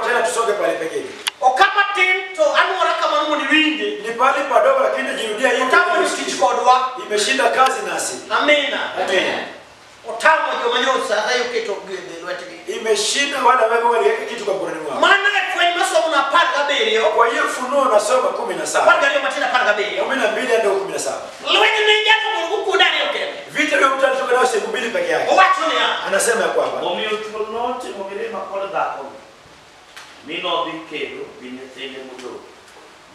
tena tusonge pale pengine. Okama tin to anuora kamano mondo iwinje. Ni pale padogo lakini jirudia hiyo. Otamo tich kodwa. Imeshinda kazi nasi. Amina. Amen. Otamo joma Nyasaye oketo gwedhe e lwetgi. Imeshinda wale ambao waliweka kitu kwa mkononi mwao. Mano e fweny masomo na 17. Kwa hiyo Funuo nasoma 17. 12 matin 17. 12 hadi 17. Lweny ne nyalo mondo ariyo kende. Vita vya mtu alitoka nayo siku mbili peke yake. Owacho niya. Anasema ya kwamba omiyo thuol notimo mirima kod dhakono, mi nodhi kedo gi nyithinde modong'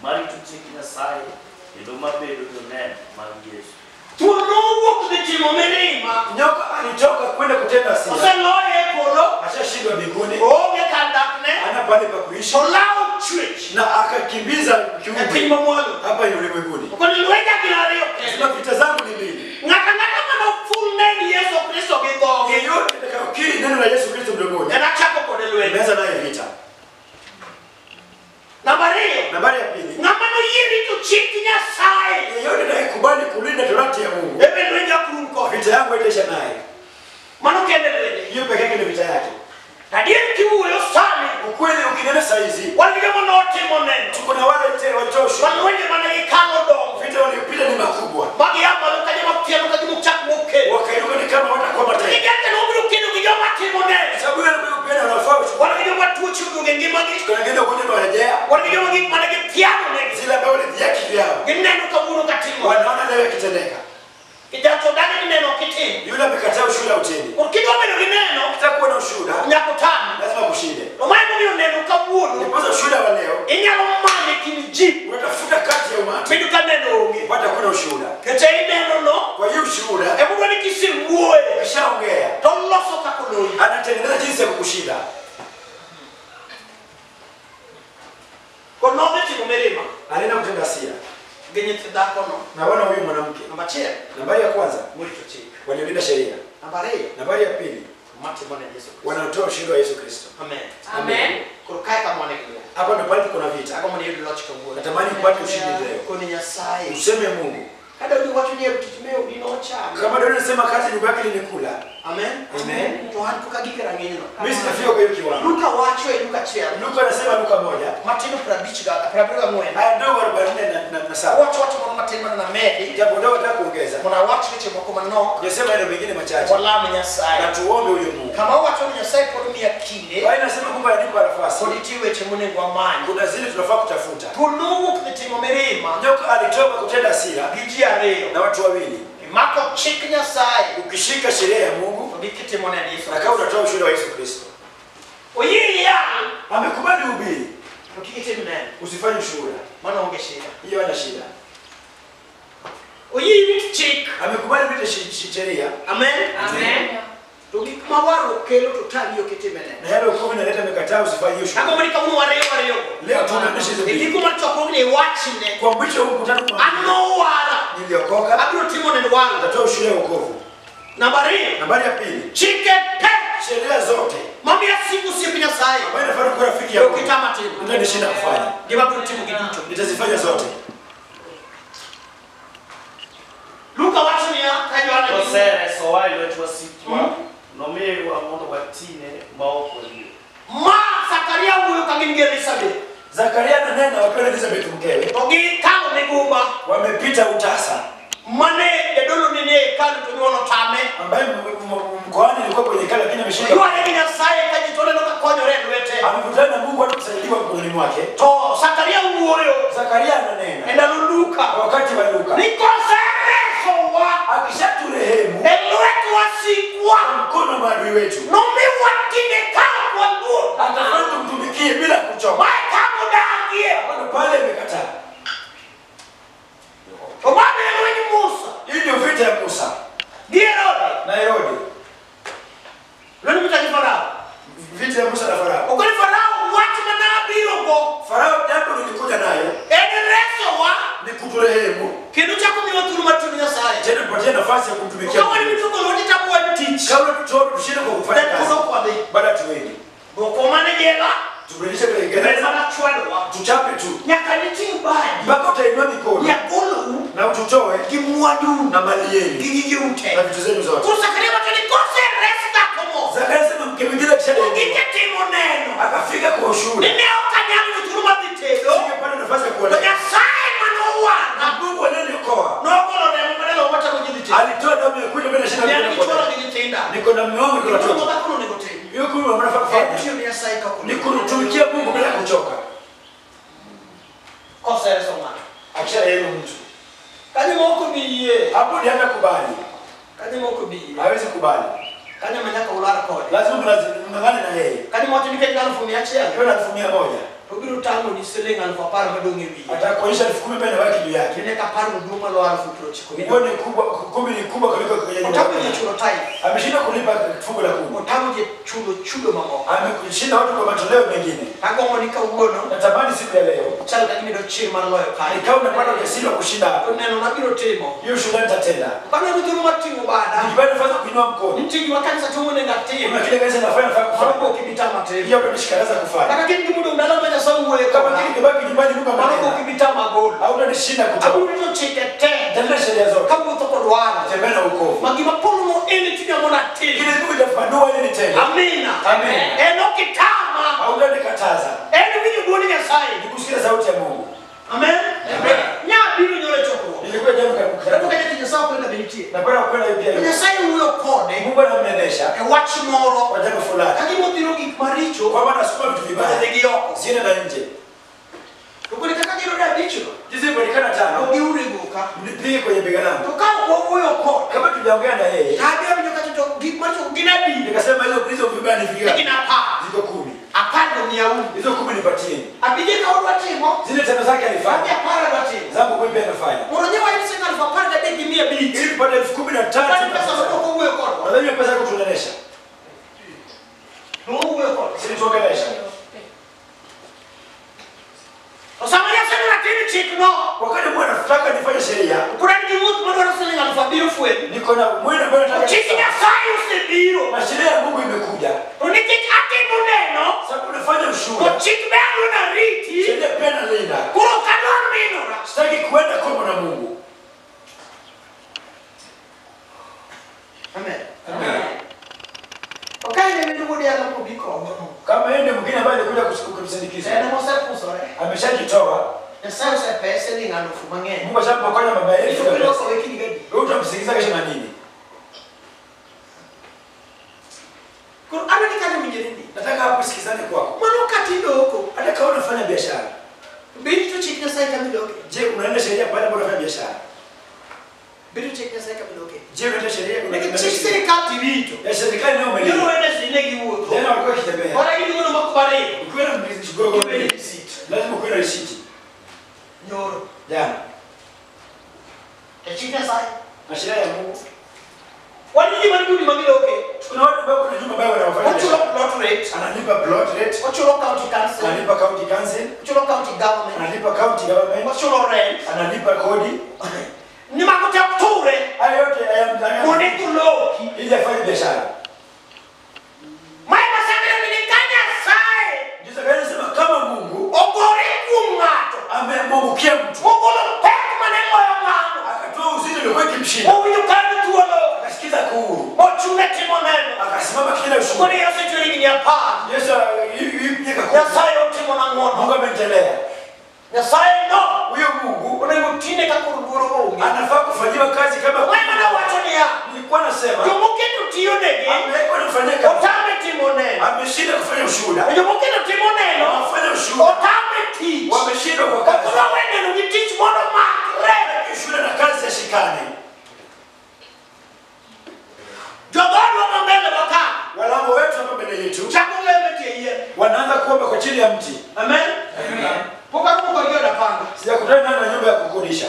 marito chik Nyasaye kendo mabedo joneno mag Yesu. Thuol nowuok dhi timo mirima. Nyoka alitoka kwenda kutenda hasira. Oseloye e polo. Ashashindwa mbinguni. Oonge kar dakne. Hana pale pa kuishi. Olawo chwech. Na akakimbiza E kiumbe piny mamwalo. hapa ulimwenguni. Okoni lwenya gin ariyo kende. Sema vita zangu ni mbili. Ng'ato ang'ata manoful nen Yesu Kristo gi dhoge. Yeyote atakayekiri neno la Yesu Kristo mdomoni, En achako kode lweny. nimeanza naye vita. Namba ariyo. Nambari ya pili, Ng'ama noyie rito chik Nyasaye. yeyote atakayekubali kulinda torati ya Mungu, Ebe lweny ok rum kode. vita yangu haitaisha naye. Mano kende lwenye. Hiyo peke yake ndio vita yake. Adier kiwuoyo sani. Ukweli ukinena saizi, Wan gi joma notimo neno. tuko na wale tena walitoa ushuhuda. Wan lwenje mane gikalo dongo. Vita waliopita ni makubwa. Magia malo ka joma tielo ka gima chak mokel. Wakainuka ni kama watakwama tena. Gigete nobiro kedo gi joma timo neno. Sababu yule alikuwa wanafaa ushuhuda. Wan gi joma tuoche oduogo e ngimagi. Kuna wengine ugonjwa wanarejea, Wan gi joma gik mane githiano negi. zile ambao walidhihaki vyao. Gineno kawuono katimo. Wanaona leo yakitendeka. Kijacho dagi ni neno ok itim. Yule amekataa ushuhuda utendi. Koro kidwa bedo gi neno, Ukitaka kuwa na ushuhuda, nyaka otami. lazima kushinde. To mae momiyo neno kawuono, Ndiposa ushuhuda wa leo inyalo mane kind ji. unatafuta kati ya umati Bedo ka neno onge. upate kuna ushuhuda. Nikech ei neno no, Kwa hiyo ushuhuda emodwa ni kisewuoye, ukishaongea, to oloso kaka oloyi. anatengeneza jinsi ya kukushinda. Koro nodhi timo mirima Anaenda kutenda hasira. gi nyithi dhakono. Na wana huyu mwanamke. Namba achiel, Nambari ya kwanza, morito chik. waliolinda sheria. Namba ariyo, Nambari ya pili, matimo ne Yesu Kristo. wanaotoa ushuhuda wa Yesu Kristo. Amen. Amen. Koro kae kama wan e lweny. Hapa ndo pale tuko na vita. Agombo ni iyud loch kawuono. Natamani upate ushindi leo. Koni Nyasaye. Useme Mungu. Ka Daudi wacho ni tich me odi nochame. Kama Daudi anasema kazi nyumba yake linikula. Amen. Amen. To an pok agik e rang'inyno. Mimi sijafika kwa hiyo kiwango. Luka wacho e Luka achiel. Luka anasema Luka 1 Matindo 54. aya ndogo 47. Owacho wach moro matin mana namedi. Jambo dogo nataka kuongeza. Mondo awach weche moko manok. Nisema neno mengine machache. Walam Nyasaye. Na tuombe huyo Mungu. Kama owacho ni Nyasaye pod miya kinde. Kwa hiyo nasema Mungu ananipa nafasi. Pod nitie weche monego amany. Kuna zile tunafaa kutafuta. Thuol nowuok dhi timo mirima Nyoka alitoka kutenda hasira gi ji ariyo. na watu wawili. Imako chik Nyasaye Ukishika sheria ya Mungu to gi kitimo ne Yesu. na kama unatoa ushuhuda wa Yesu Kristo. Oyie yal Amekubali ubiri, to kik itim neno. usifanye ushuhuda. Mano onge shida. Hiyo hana shida. Oyie rit chik. Amekubali vile sheria Amen. Amen. To gik ma warruok kelo to tami ok itime neno. na yale wokovu inaleta amekataa usifanye hiyo Agombo shuhuda. ni kawuono wariyo ariyo. Leo tunaonesha hizo E mbili. giko mar chokruogni iwachne. Kwa mwisho huu mkutano kwa An nowara. niliokoka, Abiro timo neno wang'a. nitatoa ushuhuda wa wokovu. Namba ariyo. Nambari ya pili, Chike te sheria zote mamiya siko osiep Nyasaye. ambayo inafaa kuwa rafiki ya To Mungu, kitama timo. utanishinda kufanya. Gima abiro timo gi duto. Nitazifanya zote. Luka wacho niya ka Yohana gi Oseresowa e lwet wasikwa, nomiyowa mondo watine ma ok waluor. Ma Zakaria wuoyo ka gin gi Elizabeth. Zakaria ananena wakiwa na Elizabeth mkewe, To gikalo migumba wamepita utasa mane jadolo ni nie hekalu to nyuol otame. ambaye mkoani alikuwa kwenye hekalu lakini ameshinda. Yware gi Nyasaye ka ji to neno ka konyore e lwete. Amekutana na Mungu hata kusaidiwa mkononi mwake. To Zakaria wuoyo Zakaria e ananena ndalo Luka kwa wakati wa Luka, ni koseresowa akishaturehemu e lwet wasikwa mkono wa maadui wetu, nomiwa tinde ka ok waluor. atafanya tumtumikie bila kuchoka. Mae kama odagie. Bado pale amekataa. To mano e lweny Musa Hii ndio vita ya Musa gi Herode. na Herode, Lweny Musa gi Farao. vita ya Musa na Farao. Ok ni Farao wach mana abirogo Farao, jambo nilikuja nayo en resowa ni kuturehemu, kendo chako miwa thuolo mar tiyo ne Nyasaye. tena tupatie nafasi ya kumtumikia Ka wan Mungu. mitugo lweti tamowa tich. Kabla tutoe tushinde kwa kufanya Then kazi, koro ok wadhi. baada tuende Dwokwa mana e jela. tumrudishe kwenye gereza, Mana chwalwa. tuchape tu Nyaka niting' badi. mpaka utainua mikono Nyagolou na ututoe gi mwandu na mali gi yenu gigeu te. na vitu zenu zote. Koro Zakaria wacho ni koseres dhako mo. Zakaria sema mke mwingine akishaenda Gike timo neno. akafika kwa ushuhuda Ni watoto. Ma dhako onego tim. Hiyo kumi wanafaa En kufanya tiyo ne Nyasaye ka ok ni kumtumikia Mungu bila kuchoka. Kosereso ng'ato. Akisharehemu mtu Kanyo ma ok obi yie. hapo ndiye hatakubali, Kanyo ma ok obi yie. hawezi kubali. Kanyo ma nyaka ular kode. Lazima mng'ang'ane na yeye. Kanyo ma wacho nikech 100,000 Akiwa na 100,000 to obiro tang'oni siling 10,000 madong' e wiye. atakuonyesha 10,000 pia inabaki juu yake. Tineno ka apar no duong' maloyo 90,000 Hiyo ni kubwa, 10 ni kubwa kuliko kwenye nyumba. Otamo ji chulo tithe. Ameshinda kulipa fungu la 10, Otamo ji chulo chudo mamoko. ameshinda watu kwa matoleo mengine. Agombo ni kawuono Natamani siku ya leo chalo ka gima iyudo chir mar loyo kae. ikawa unapata ujasiri wa kushinda hapo. To neno mabiro timo. Hiyo shughuli nitatenda. Kaneno thuolo mar ting'o bada. Nikipata nafasi ya kuinua mkono, Nitie gima kanisa timo onego atim. kuna kile kanisa nafanya nafaa Mano kufanya, ok ibi tama timo. hiyo utanishikandaza kufanya. Kata ka in gi mudong' dala ma Nyasaye wuoye Kama koda. kile kibaki nyumbani, Mungu Mano ok amenena, ibi tama golo. hautanishinda kutoka. Abiro rito chike te. Nitalinda sheria zote, Kawuotho kod wang'a. tembea na wokovu. Ma gima polo no en e chunya mondo atim. Kile Mungu itafanua ili nitende, Amina. Amen. En ok itama. hautanikataza. En winjo dwond Nyasaye. Nikusikia sauti ya Mungu. Amen. Nya biro nyoro e chokruok. Nilikuwa jambo Kendo kwa ka jatich Nyasaye ok onego nitie. napenda kwenda hiyo pia. Nyasaye wuoyo kode Mungu anamnenesha e wach moro kwa jambo fulani, ka gima odhiro gik maricho kwamba anasukuma vitu vibaya odhi gi oko. ziende na nje. To koro kaka giyudo abichno, Jinsi ilivyoonekana to 5, giure goka. mnipige kwenye bega langu. To ka ok wawuoyo kode, Kama tujaongea na yeye, to abiro winjo kacha to gik maricho gin adi? nikasema hizo vibaya ni Ni vingapi? gin 10. Ziko 10. 10 to miyauru. Hizo 10 nipatieni. Abije ka odwa timo, Zile tendo zake adhi alifanya, 10 adwa timo. zangu 10 pia nafanya. Mondo nye wayud siling 13,500. Ili tupate 15,000. Kwani pesa moko ok owuoyo kodwa? Nadhani hiyo pesa ya kutuongelesha. To owuoyo kodwa. Si tuongelesha. To sama Nyasaye noratim chikno, Wakati Mungu anataka nifanye sheria, pod an gi wuoth madwaro siling 7,000 fwenyo. niko na mwili ambaye To nataka. chik Nyasaye osebiro. Na sheria ya Mungu imekuja. To nikech atimo neno, Sababu unafanya to ushuhuda. chik be adwa nariti, Sheria pia nalinda. koro ok adwar minora. Sitaki kuenda kombo na Mungu. Amen. To ka in ema wuod yala mobi komo, Kama yeye ndiye mwingine ambaye alikuja kumsindikiza. en ema osepusore. Ameshajitoa. Nyasaye osepeye siling 1,000 mang'eny. Mungu ashampokonya maelfu ya Ibiro pesa. kowe kiny gadi. Wewe utamsindikiza kesho na nini? Koro adwa ni kanyo winjre ni. Nataka hapo sikizane kwako. Mano kata idoko, Hata kama unafanya biashara, be irito chik Nyasaye kama idoke? je, unaenda sheria pale ambapo unafanya biashara? Be irito chik Nyasaye kama idoke? Je, unaenda sheria Nikech unaenda chik sheria? sirikal tirito. Ya serikali nayo Nyoro umelinda. wene sine giwuotho. Jana walikuwa wakitembea. Kata giduogo mok bariyo. Ukiwa na mzigo Ibedo gi receipt. lazima ukuwe na risiti. Nyoro. Jana. To chik Nyasaye. Na sheria ya Mungu. Wan gi ji man gi udi ma gidoke. Kuna watu ambao kuna nyumba ambayo wanafanya Ochulo biashara. plot rate. Analipa plot rate, Ochulo county council. analipa county council, Ochulo county government. analipa county government, Ochulo rent. analipa kodi. Ni mago te ok ture. Hayo yote Mondo ituloki. ili afanye biashara. Mae masangre ni ka Nyasaye Ndiyo sababu nasema kama Mungu ogore kuom ng'ato. amemwangukia mtu, Ogolo pek mane loyo ng'ano. akatoa uzito uliokuwa ikimshinda, Owinjo ka en thuolo. akasikiza kuhuru, Mochung' e timo neno. akasimama kitenda Koro ushuhuda. Yesu ochwe higni 10. Yesu hivi miaka 10 Nyasaye otimona ng'wono. Mungu amenitendea. Nyasaye no Huyo Mungu onego tine ka koro luoro onge. anafaa kufanyiwa kazi kama Mae mana wacho niya, nilikuwa nasema, jomoketo tiyonegi amewekwa na kufanyia kazi, otame timo neno. ameshinda kufanya ushuhuda, Jomoketo timo neno wanafanya ushuhuda, otame tich. wameshindwa kwa Ok kazi. odwa we neno gi tich mondo makre. Ushuhuda na kazi yashikane. Jodhodwa ma mbele wa ka Walango wetu hapa mbele yetu chako lemo e tie yien. wanaanza kuomba kwa chini ya mti. Amen. Pok aromo kodgi od apanga. Sijakutana nayo na nyumba ya kukodisha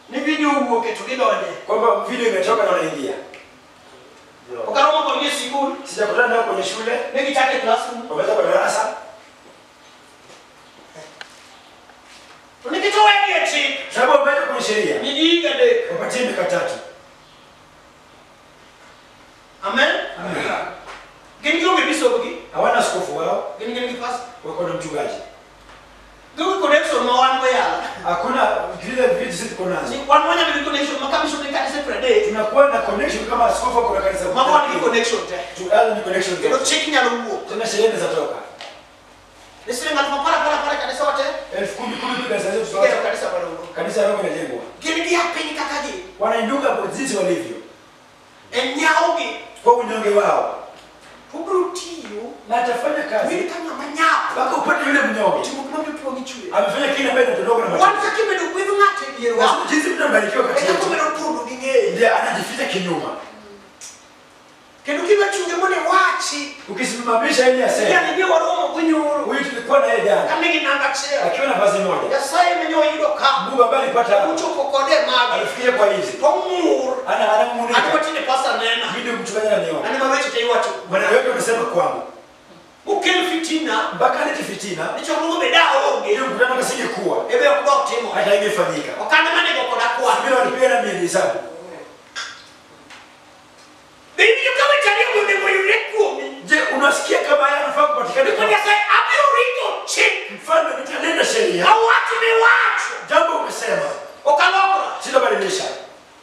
Ni video owuok to gidonje. kwamba video imetoka na wanaingia. Pok aromo kodgi e sikul. Sijakutana nayo kwenye shule, Ne gichako e classroom. wameweza kwa darasa. To nikech owegi e chik, Sababu wameweka kwenye sheria, migi higa 3. wapatie miaka 3. Amen. Gin gionge bishopgi, Hawana askofu wao, gin gin gi pastor. wako na mchungaji. Gionge connection ma wan go yala. Hakuna vile vitu sisi tuko nazo. Wan wanyalo gi connection ma ka bishop ni kanisa 30, Tunakuwa na connection kama askofu kuna kanisa. ma wan gi connection te. Tunazo ni connection. Kendo chik nyalo wuok. Tena sheria inaweza toka. Ni siling 10,000 kanisa wate. 10,000 10,000 kanisa zetu Igero zote. kanisa madongo. Kanisa roho inajengwa. Gin gia piny kaka gin. Wanainuka kwa jinsi walivyo. E nyawogi Kwa unyonge wao. Obiro tiyo Na atafanya kazi mil ka ng'ama nyap. Mpaka upate yule mnyonge. Timo gima miyo pi wang'i chwer. Amefanya kile ambaye inadondoka na Wan machozi. kaka imedo gwedh ng'ato e dierwa. Nasema jinsi mtu anabarikiwa E kati kaka yetu. omedo pondo gi ng'eye. Ndiye anajificha kinyuma. Kendo kiwachunge mondo iwachi. Ukisimamisha ili aseme. Yani ne waromo go nyoro. Huyu tulikuwa na yeye jana. Ka nigi namba achiel. Akiwa na vazi moja. Nyasaye menyo oyudo ka. Mungu ambaye alipata hapa. Ochopo kode e mage. Alifikia kwa hizi. To ng'ur. Ana anamunika. An matinde pasta nena. Mimi ndio mchungaji ananiona. An ema weche te iwacho. Maneno yote unasema kwangu. Okel fitina. Mpaka alete fitina. Ni chokruogo be da onge. Ili mkutano kasingekuwa. Ebe ok dok timo. Hata ingefanyika. Okanda mane go koda kwan. Mimi walipiga na mimi hesabu. Be iwinjo ka weche ariyo go onego oyudre kuomi? Je, unasikia kama haya yanafaa kupatikana? Nikech Nyasaye abiro rito chik. Mfalme nitalinda sheria. Awach miwacho. Jambo umesema. Ok alokra. Sitabadilisha.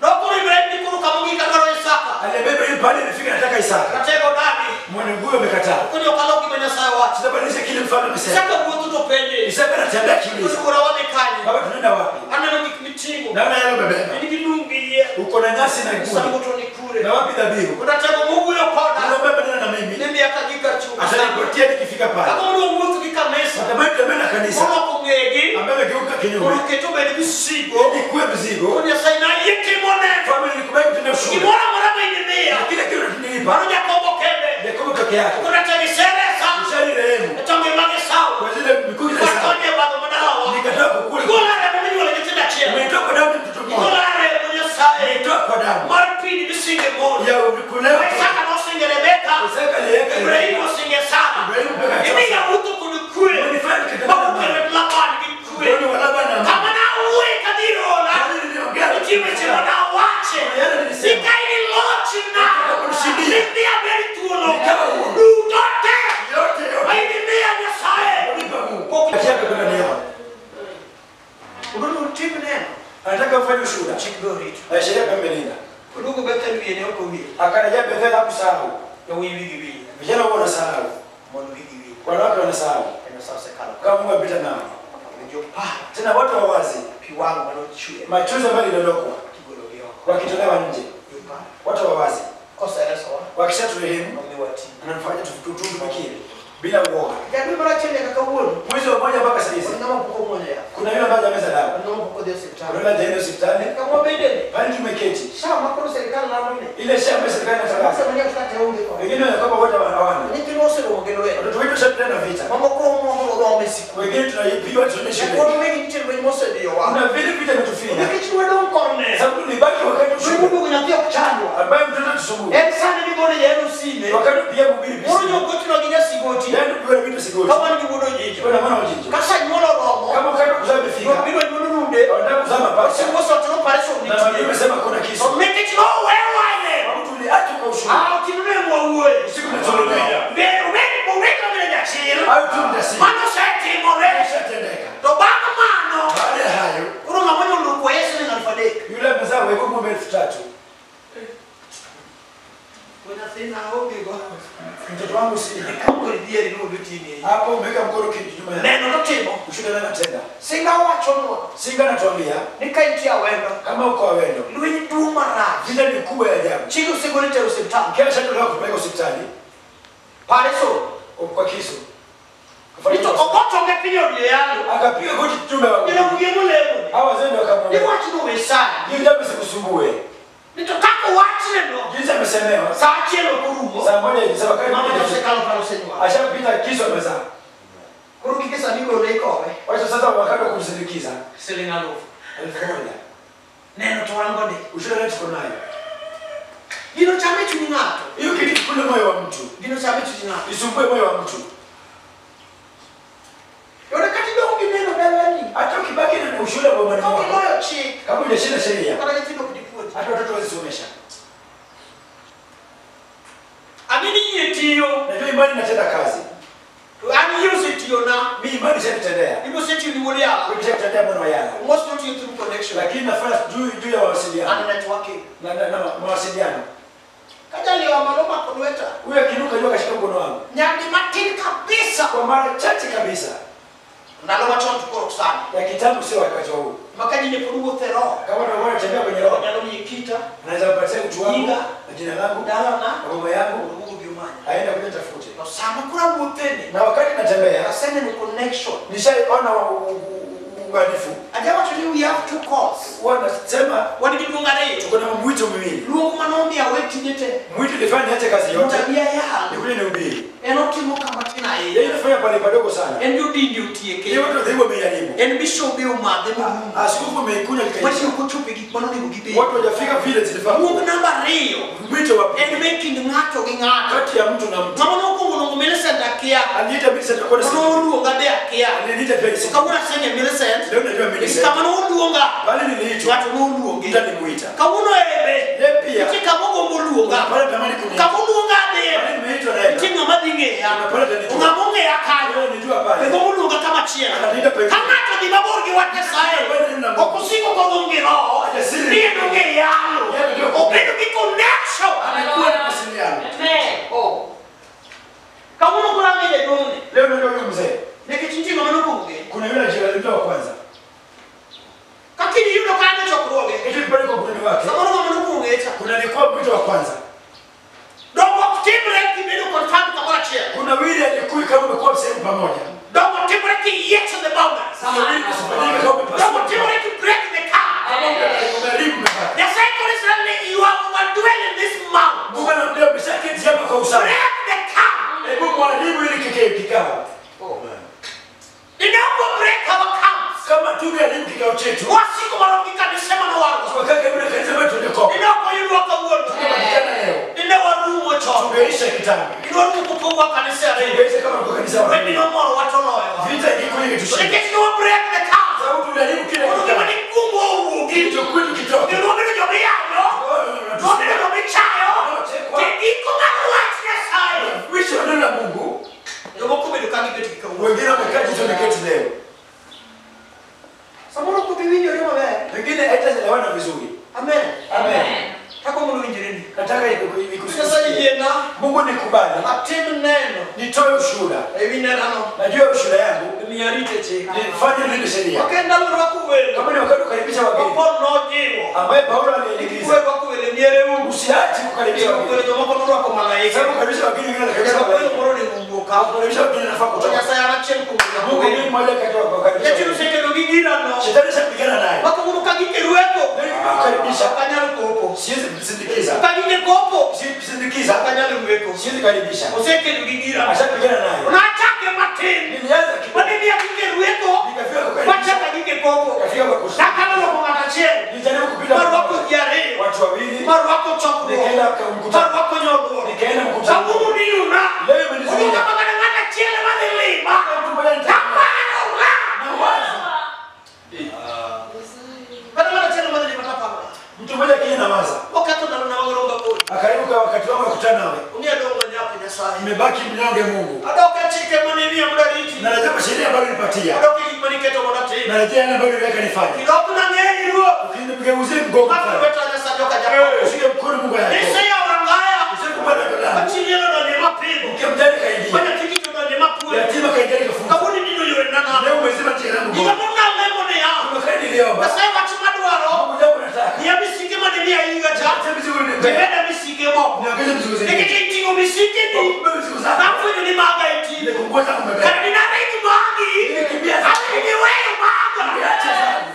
Nokoro Ibrahim ni koro kamogik adwaro Isaka. Alibeba hiyo pale imefika nataka Isaka. Ratego odagi. Mwenye nguvu amekataa. Koni ok alok gima Nyasaye owacho. Sitabadilisha kile mfalme amesema. Isaka wuotho to penje. Isaka anatembea kiuliza. Koro wadhi kanye? Baba tunaenda wapi? Aneno gik miting'o. Naona yale umebeba. In gi lum gi yien. Uko na nyasi na Misango kuni. to ni kure. Na wapi dhabihu? Ratego mowuoyo koda. Unaomba nena na mimi. Ni miya ka gi kar chung'. Atanipatia nikifika pale. Kaka mondo wuotho gi kanisa. Natamani tutembee na kanisa. Moloko ng'egi. Ambaye amegeuka kinyume. Mondo oket obed misigo. Ili kuwe mzigo. Koro Nyasaye nayie timo neno. Mfalme nilikubali kutenda ushuhuda. Gimoro amora ma in imiya. Na kile kitu nilipa. Mano Jakobo kende. Yakobo peke yake. Koro Ratego iseresa. Ushani rehemu. E tonge mag Esau. Kwa zile mikuki za Esau. Watonye e obadho madalawa. Nikatoa kukula. Igola remo minyuolo nyithindo achiel. Umenitoa kwa damu ya mtoto mmoja. Igola remo Nyasaye. Umenitoa kwa damu. Mar pini misinge mon. Ya kulewa. Isaka nosinge Rebeka. Isaka aliweka Ibrahim osinge Sara. Ibrahimu mpaka akatoa Imiya wuotho kod kwe. Umenifanya nikatembea na Mawuok e amani. lwet Laban gi kwe. Mbona wa Laban na amani? Kama nawuoye kadhi ola. Yaani niliongea. Nitie weche manawache. Yale nilisema. Nikaini lochna. Nikakushindia. Nidhi aber thuolo. Nikawa huru. Duto te. Yote yote. Ma inimiya Nyasaye. Unipa Mungu. Kati yake kuna neema. Unono utim neno. Anataka ufanye ushuhuda. Chik be orito. Na sheria kama imelinda. Oduogo Bethel wiye ne ok owil. Akarejea Bethel hakusahau. Yawuoyi wigi wil. Vijana wao wanasahau. Mon wigi wil. Wanawake wanasahau. Kendo sa osekalo. Kama Mungu amepita nao. Jopar Tena watu wa wazi. pi wang' manochwer Machozi ambayo yalidondokwa tigologi oko. wakitolewa nje. Jopar Watu wa wazi. koseresowa Wakishaturehemu nomiwa ting'. anatufanya tutumikie bila uoga. Jadwe mar achiel nyaka kawuono. Mwezi wa moja mpaka saa hizi Wan ng'ama pok omuonyo yath. kuna yule ambaye hajameza dawa. Wan ng'ama pok odhi osiptal. Kuna yule hajaenda hospitali. Kama wabedene. Pale tumeketi. SHA ma koro sirikal lando ni. Ile SHA ambayo serikali inatangaza. Sasa mwenyewe kata onge kode. Wengine wanakwamba wote hawana. Nyithindo oseromo gi lweny. Watoto wetu washapigana na vita. Mamoko oromo e sikul. Wengine tunaipiwa tuende shule. Jakuo megi nitie lweny mosediyowa. Kuna vile vita imetufinya. Nikech wadong' korne. Sababu tulibaki wakati Lweny shule. moduogo nyathi ok chandwa. Ambaye mtoto tusumbue. En sani migone jaen osime. Wakati pia mhubiri Moro bisi. nyogochno gi nyasigoti. Yaani pia vitu sigoti. Ka wan gi wuod Ojijo. Kuna mwana ujiji. Ka sa nyuol oromo. Kama wakati wa kuzaa imefika. Biro nyuol runde. Wanataka kuzaa mapacha. Osingo soto operation Na mwalimu nitie. amesema kuna kisu. To nikech nowewane. Sababu tuliachwa kwa ushuru. Ah, otieno ne mwawuoye. Usiku tunatolewa. Be ubed obed jachir. Hayo tu mjasiri. Mano osetimore. Ishatendeka. To bang' mano, Baada ya hayo, koro ng'ama nyolupo ye siling alufu adek. yule amezaa weko ng'ombe 3000. We nyathina aongego. Mtoto wangu si Ikaw dieri ni odotini. hapo, umeweka mkono kinyume yake. Neno notimo. Ushuhuda nani anatenda? Singa owachonwa Singa anatuambia ni ka intie awendo, kama uko Awendo, lweny duong' marach. vita ni kubwa ya ajabu. Chik osegol itero osiptal. Kila shatolewa kupeleka hospitali Pare so. kwa kisu. Nito ogotonge piny od yalo. Akapiga goti kinyume ya Jodongo gi molemo. hawa wazee ndio Ni wakamwambia, wach no we sani. hili jambo sikusumbue. Ni to kaka wachne no. Jinsi amesemewa Sa achiel ok orumo. saa moja hivi, saa wakati Mama mmoja osekalo paro osenywol. ashapita kisu amezaa. Koro gike sani igolo ikowe. Wacha sasa wakati wa kumsindikiza Siling alufu. 1000. Neno to wan go ni. Ushuhuda leo tuko nayo. Gino chame chuny ng'ato. Hiyo kitu kikule moyo wa mtu, Gino chame chuny ng'ato. isumbue moyo wa mtu. Yore kata idong' gi neno dalani. Hata ukibaki na ushuhuda wa mwalimu Ka ok wako, iloyo chik. kama hujashinda sheria, Kata nyithindo ok dipuonji. hata watoto hawezi somesha. Ang'e ni yie tiyo. Najua imani inatenda kazi. To an yie osetiyona. Mimi imani ishanitendea. Ibo osetiyo ni wuod yala. Wewe ishanitendea mwana wa yala. Almost not you through connection. Lakini nafanya juu ya mawasiliano. And networking. Na mawasiliano. Ka jaliwa malo omako lweta. Huyo akinuka juu akashika mkono wangu. Nyadi matin kabisa. Kwa mara chache kabisa. Ndalo machon to koro ok sani. Ya kitambo sio wakati huu. Ma ka ji ne pod wuotho e roho. Kama watu wanatembea kwenye roho. Nyalo miyi kita. Naweza kupatia utu wangu, Nyinga. na jina langu, Dalana. na baba yangu, Mondo wuog obi manya. Aenda kuja tafute. To sama kura wuothene. Na wakati natembea Aseneno connection. nishaona uunganifu. Ajawacho ni we have two calls. Wanasema Wan gi luong ariyo. tuko na mwito miwili. Luong manomiyo awe tije te. Mwito nilifanya niache kazi yote Mondo abi ayal. nikuje nihubiri. En otimo kama tin Yeye ahinya. anafanya pale padogo sana. En jodini otieke. Yeye watu dhehebu wamejaribu. En bishobe omadhe morumo. Askofu ameikunywa Wach likaisha. ok ochopo e gik manonego gibed. Watu hawajafika vile zilifaa. Luong namba ariyo. Mwito wa En pili me kind ng'ato gi ng'ato. kati ya mtu na mtu. Ng'ama nokwongo luongo Millicent akia. Aliita Millicent kwenda To siku. noluonga be akia. Aliniita pia To siku. kawuono aseng'e Millicent. Leo najua Millicent. Kama noluonga. Bali niliitwa. Ng'ato noluonge. Mtu alimuita. Kawuono ebe. Yeye pia. Nitie kama ogombo luonga. Pale tamani kuniita. Kama oluonga adhiye. Bali nimeitwa naye. Nitie ng'ama dhi ng'eya. Pale atanijua. Ng'ama ong'eya kanyo. Pale nijua pale. Be gombo luonga kama chielo. Ananiita pengine. Ka ng'ato dhi mabor gi wach Nyasaye, ok osiko kodhum gi roho, Jasiri. ni en ong'e yalo. Obedo gi connection. Amekuwa na mawasiliano. Oh. Kawuono koro ang'e jaduong'ni. Leo najua huyu mzee. Nikech nitie ng'ama nokwongo ng'e. Kuna yule aliyekuwa wa kwanza. Kaka iyudo ka an e chokruoge, Hivi pale kwa mkutano wake. samoro ng'ama nokwongo ng'e cha. Kuna alikuwa mwito wa kwanza. Dongruok timre kibedo confirmed kamoro achiel. Kuna wili alikuwa kama umekuwa sehemu pamoja. Dongruok timre kiyiecho the boundaries. Kuna wili kusifanyika kama umepasuka. Dongruok timre ki break the camp. Kama umeharibu mipaka. Nyasaye koro Israel ni you are dwell in this mount. Mungu anamwambia umeshaketi hapa kwa usawa. Break the camp. Hebu mwalimu ili kikao. Inaomba break our camps. Kama tungeharibu kikao chetu. Wasiko marom gi kanise manowargo. Tukakaa karibu na kanisa letu tulikopa. Ine ok oyudwa kawuono. Tumepatikana leo. Ine warumo chon. Tungeisha kitambo. Ine warumo kopogwa kanise ariyo. Tungeisha kama kwa kanisa Wendi wawili. nomoro watoloyowa. Vita ingekuwa ingetushinda. Nikech ne wa break the camp. Sababu tuliharibu kile Mondo gima kikao. nikungo owuogi. Kitu kwetu kitoke. Kendo wabedo joma iyanyo. Wabedo joma ichayo. Giko mar wach Nyasaye. Mwisho wa neno la Mungu, Jomoko obedo ka gibet gi kawuono. wengine wamekaa jinsi wameketi leo. Samoro ok obi winjore maber. Wengine haitaelewana vizuri. Amen. Amen. Tako mondo winjre ni. Nataka Nyasaye ikusikie. yiena Mungu nikubali. atim neno Nitoe ushuhuda. ewi nenano. Najua ushuhuda yangu. Miyo arite chik. Nifanye nini sheria. Ok en ndalo rwako welo. Kama ni wakati wa kukaribisha wageni Paul nojiwo. ambaye Paulo alielekeza, Kwe rwako welo e miereu. usiache kukaribisha Welo wageni. jomoko norwako malaika. Sababu kukaribisha wageni wengine wanakaribisha Nyaka wageni. welo moro onego owuok ka. Kukaribisha wageni nafaa To kutoka. Nyasaye an achiel kuom rwako Mungu welo. mimi mmoja kati ya kukaribisha. Nikech wageni. osekedo gi girano. Shetani shapigana naye. Ma kawuono ka gikerweko. Mimi kukaribisha. Ok anyal kopo. Siwezi kusindikiza. Ka gike kopo. Siwezi kusindikiza. Ok anyal rweko. Siwezi karibisha. Osekedo gi girano. Ashapigana naye. Nachake matin. Nilianza kidogo. Mane miya gike rweko. Nikafika kukaribisha. Machaka gike kopo. Nikafika kwa kushinda. Nakalo romo ng'ato achiel. Nilijaribu kupita. Marwako ji ariyo. Watu wawili. Marwako chokruok. Nikaenda kwa mkutano. Marwako nyodruok. Nikaenda mkutano. Kawuono niyuna. Leo imenizuia. Onge kama kata ng'ato achiel ema dhi lima. Mtu mmoja Taparo la. na wazi. Kata ng'ato achiel ema dhi lima taparo. Mtu mmoja akija na waza. Oketho ndalona mag romo kodi. Akaribu kwa wakati wangu wa kukutana nawe. Ong'e adong' manyap Nyasaye. Nimebaki mnyonge Mungu. Adok e chike mane imiya mondo ariti. Narejea kwa sheria ambayo nilipatia. Adok e gik mane iketo mondo atim. Narejea yale ambayo niliweka nifanye. Kidok nang'eyi Ruoth. Ukinigeuzie mgongo. Mako lweta Nyasaye joka Jakobo. Ushike mkono Mungu yako. Iseyawo rangaya. Usikubali Yordani. Machielo donje mapidho. Mke mjane kaingia. Manyathi donje mapuoyo. Yatima kaingia kafunga. Kawuono ineno yorena nade. Leo umezima njia yangu. Gima nalemo niya. Kuna niliomba. Nyasaye wach madwaro. Mungu jambo nataka. Miya misike mane miya higa cha. Acha mizigo nipe. Timeda misike moko. Niongeze mizigo zingine. Nikech iting'o misike ni. Kubeba mizigo zako. Nafwenyo ni maga iting'o. Nimepunguza kubeba. Kata dinaring magi. Nilikimbia zangu. Awe niweyo maga. Niache zangu.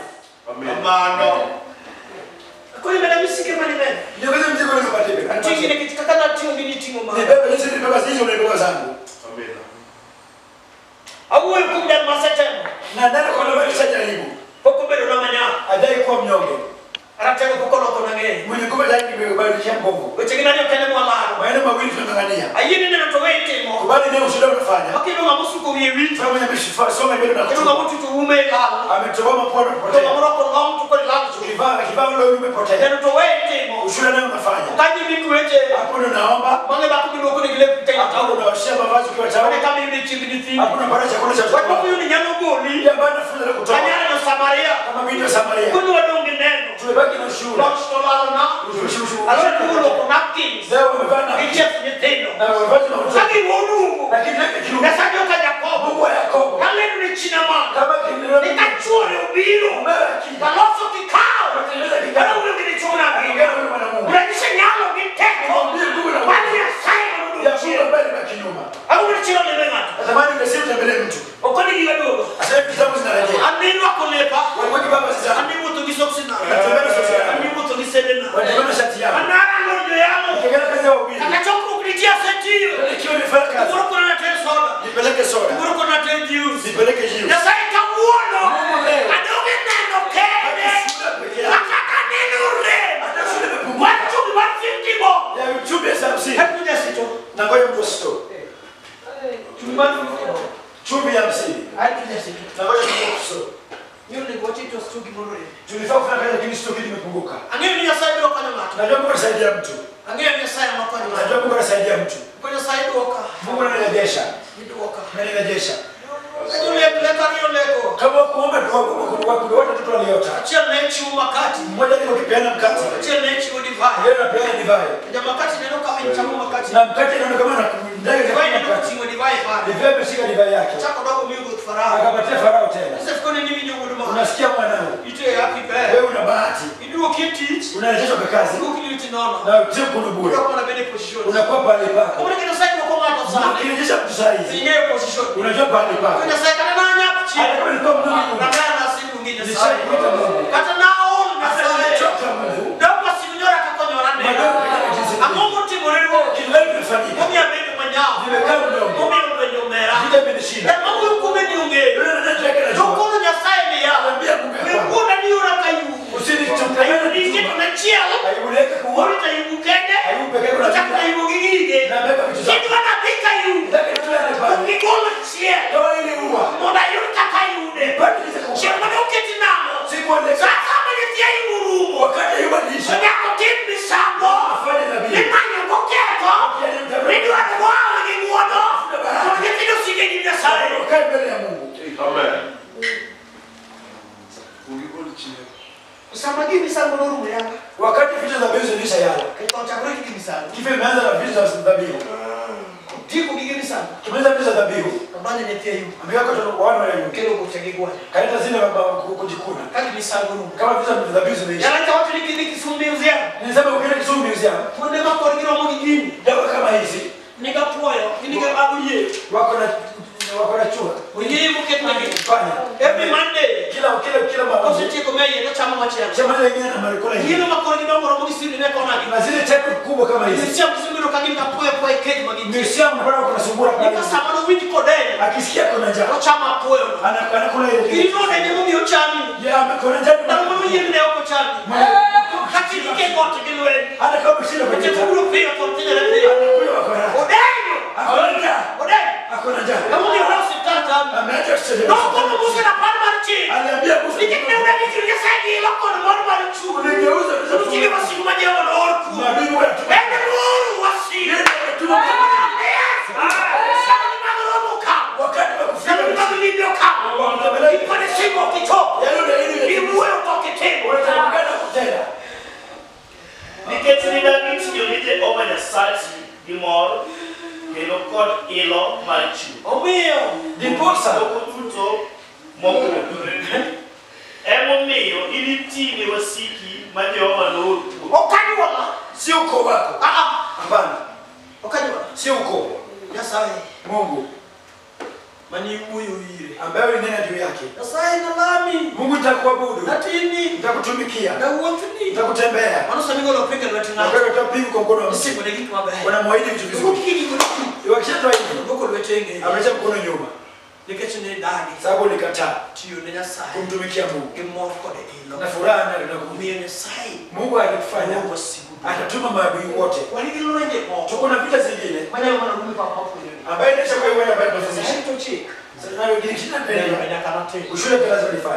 Mano. Koro imeda misike mane imeda. Niongeze mzigo nipatie. Ating'i nikech kaka nating'o gini iting'o maga. Nibebe jinsi nilibeba hizo nilibeba zangu. Awuoyo kuom jal masetemo. Na nani kwa nini nishajaribu? Pok obedo na manyap. Hajai kuwa mnyonge. Ratego pok oloko na ng'eye. Mwenye nguvu zaidi nimebadilisha mgongo. Weche gi nani ok en mwalaro. Maneno mawili tunang'ang'ania. Ayie ni neno to we itimo. Kubali neno ushuhuda unafanya. Makendo ng'ama osuko wiye wich. Sasa mwenye ameshifa soma mbele na Kendo kutubu. ng'ama otucho ume e lal. Ametoboa mapua na To kupotea. ng'ama orwako long to koro ilal chuth. Kivaa kivaa ule umepotea. Neno to we itimo. Ushuhuda nayo unafanya. Ka ji mikweche. Hapo ndo naomba. Bang'e dhako miluoko nigi lep teng Hapo ndo unaoshea mavazi ukiwa Mane tauni. kama iyudo chiemb nyithindo. Hapo unapata chakula cha Wach watoto. moko yudo nyalo goli. Ile ambayo nafunza na kutoa. Kanyare no Samaria. Kama binti wa Samaria. Koni wadong' gi neno. Tumebaki na ushuhuda. Loch to lalna. Ushuhuda. Alot oluoko napkins. Leo umevaa na Gi chieth nyithindo. na mavazi na Ka mtoto. giwoduogo. Lakini leo kiruka. Nyasaye joka Jakobo. Mungu wa Yakobo. Kalendo ni china mano. Kama kiendeleo. Nikachuore obiro. Mumewe akija. Taloso kikao. Kutengeneza kikao. Kata wuoyo gi dichuo Anaongea nangima. na huyu mwanamume. Mrejeshe nyalo gi teko. Mwambie nguvu na Mar Nyasaye mondo Ya odong' chien. Mungu Usitembelee mtu. Okoni giga duogo. Sasa hivi kitabu zinarejea. Anirwako lepa. Walikuwa baba sasa. Anirwuotho gi soksina. Wanatembea na soksi yao. Anirwuotho gi sedena. Wanatembea na shati yao. Anarango joyamo. Ukiangalia kazi ya wahubiri. Kata chokruok nitie asetiyo. Ikiwa nimefanya kazi, Kumoro koro nater soda. nipeleke soda. Kumoro koro nater juice. Nipeleke juice. Nyasaye kawuono. Mungu leo. Adoge neno kende. Hata peke yake. Makata neno rem. Hata shule imepungua. One chumbi 150 bo. Ya uchumi ya 50. Hebu nyasito. Na ngoja mtu asitoe. Chumbi 150 bo. Chumvi ya 50. Hebu nyasito. Na ngoja mtu asitoe. Nyoro ni gochi to stuki moro. Tulifaa kufanya kazi lakini sio kitu imepunguka. Ang'eyo ni Nyasaye biro konyo ng'ato. Najua Mungu anasaidia mtu. Ang'eyo ni Nyasaye ema konyo ng'ato. Najua Mungu anasaidia mtu. Ko Nyasaye duoka. Mungu ananirejesha. Iduoka. Ananirejesha. Leko ariyo leko. Kama kuomba kwa kwa watoto waliota. Achiel ne chiwo makati. Mmoja alikuwa akipeana mkate. Achiel ne chiwo divai. Yeye anapeana divai. Ja makati neno ka en chamo makati. Na mkate naona kama anakudai Divai neno koting'o divai pale. Divai imeshika divai yake. Chako dogo miyo ruoth Farao. Akapatia Farao tena. Joseph kone ni winjo wuod ma. Unasikia mwanangu? Ite happy bear. Wewe una bahati. Iduoki e tich. Unarejeshwa kwa kazi. Iduoki ni tich nono. Na sio kuna bure. Unakuwa na bene position. Unakuwa pale pako. Kumbe Nyasaye duoko ng'ato sani. Ukirejesha mtu saa hizi. Ing'eyo position. Unajua pale pako. Nyasaye kata nanyap chien. Hata kama nilikuwa mdogo. Nagana siluongi Nyasaye. Nishakuita Mungu. Kata naol Hata Nyasaye. nilichoka Mungu. Doko sinyora kakonyora ne. Madogo kama jinsi. Ang'o motimore ruoth? Kitu gani kimefanyika? Momiyo abedo manyawo. Nimekaa mdogo. Momiyo lweny omera. Vita imenishinda. Ema wuoyo kuome ni ong'eyo. Yule anajua yake To anajua. koro Nyasaye niya. Anambia Mungu ya We kwamba. wuonda ni yora ka yugo. Usinichukie. Ayubu nitie to nachiel. Aibu leke kuwa. Orito ayubu kende. Aibu pekee kuna Ochako ayubu gi gige. Na ameweka vitu zake. Kidwa nadhi ka yugo. Nataka nitoe ile pale. Gigolo chiel. Toa ile ua. Mondo ayud kaka ayude. Nipate jinsi ya kupata. Chieng' mane oketi nang'o? Sikuonekana. Sasa mane nyathi ayubu rumo. Wakati Ayubu aliisha. To nyaka otim misango. Afanye dhabihu. Mimanyo goketho. Midwaro gohawi gi ng'wono. Mondo nyithindo osik e nyim Nyasaye. Ukae mbele ya Mungu. Amen. Sama gi misango norumo yanga. Wakati vitu za dhabihu ziliisha yale. Ketho ochakore gi misango. Kifo imeanza na vitu za dhabihu. Otieko gige misango. Kimaliza vitu za dhabihu. Odonjo nyathi Ayubu. Ameweka watoto wana wa Ayubu. Okelo boche gi gwanya. Kaleta zile kujikuna. Ka gi misango orumo. Kama vitu za dhabihu zimeisha. Yala chawacho ni kidhi Kisumu Museum. Nilisema ukienda Kisumu Museum, Kuonde ma korgi romo gi gini. dawa kama hizi Niga puoyo, giniga bago yie. wako na chura. Yie moketnegi. Fanya. Every Monday. Kila mara. Kosetieko meye to chamo machielo. Chama nyingine na marikula Gino hizi. ma korgi dongo romo gi sirni ne konagi. Na zile tepe kubwa kama hizi. Museum Kisumu yudo ka gin ga puoyo puoyo e cage ma gintie. Museum unapata kuna sungura pale. Nika sama nowinj kodenyo, Akisikia kuna njaa, tochamo apuoyo no. anakula ile. In nodenyo momiyo ochami. Ya kuna njaa. Ndalo mano yien ne ok ochami. Kata ike got gi lweny. Hata kama umeshinda kwenye Nikech vita. obiro piyo to otinyore piyo. Anakunywa kwa raha. Odenyo! Akona njaa. Odenyo! Akona njaa. Emomiyo ore osiptal tami. Ameacha hospitali. Nokono Musa rapar mar chik. Aliambia Musa. Nikech ne udagi tiro Nyasaye gi ilo kod mor mar chuny. Uligeuza Nikech wasigu ma Jehova noor kuomu. Maadui wanatuma. En nooro wasigu. Yeye ametuma. Sama mag romo ka. Wakati wa kufika. Sama mag limbe okalo. Gikone singo ok ichopo. Yale unaahidi Giwuoyo to ok itimo. unatamkana kutenda. Nikech nidagi tiyo ni Jehova Nyasachi gi mor kendo kod ilo mar chuny. Omiyo Ndiposa Moko duto mopogore. Emomiyo initi ne wasiki ma Jehova noor kuomi. ok anyuola. si ukoo wako. Ah, ah. Hapana, Ok anyuola. si ukoo. Nyasaye Mungu mane iwuoyo ire. ambaye ulinena juu yake. Nyasaye nalami. Mungu nitakuabudu, Natini. nitakutumikia, Nawuothni. nitakutembea. Mano sami golo pinge lwet Na ng'ato. kwa hiyo pingu kwa mkono wa mtu. Isingo ne gik mabeyo. Wanamwahidi vitu vizuri. Ukiki gigo Wakishatoa hivi, duoko lwete e ng'eye. ameacha mkono nyuma. Nikech ne idagi Sababu ulikataa tiyo ne Nyasaye kumtumikia Mungu. gi mor kod ilo. Na furaha na na Omiyo Nyasaye Mungu alikufanya nooro wasigu duto. atatuma maadui wote. Wan gi lwenje moko Tuko na vita zingine manyalo mana rumi pap mapuonjoni. ambayo inaisha kwa hiyo ambayo tunafundisha. Nyasaye to chik. Sasa nayo gilishina mbele. Nyaka natim. Ushule kazi ulifanya.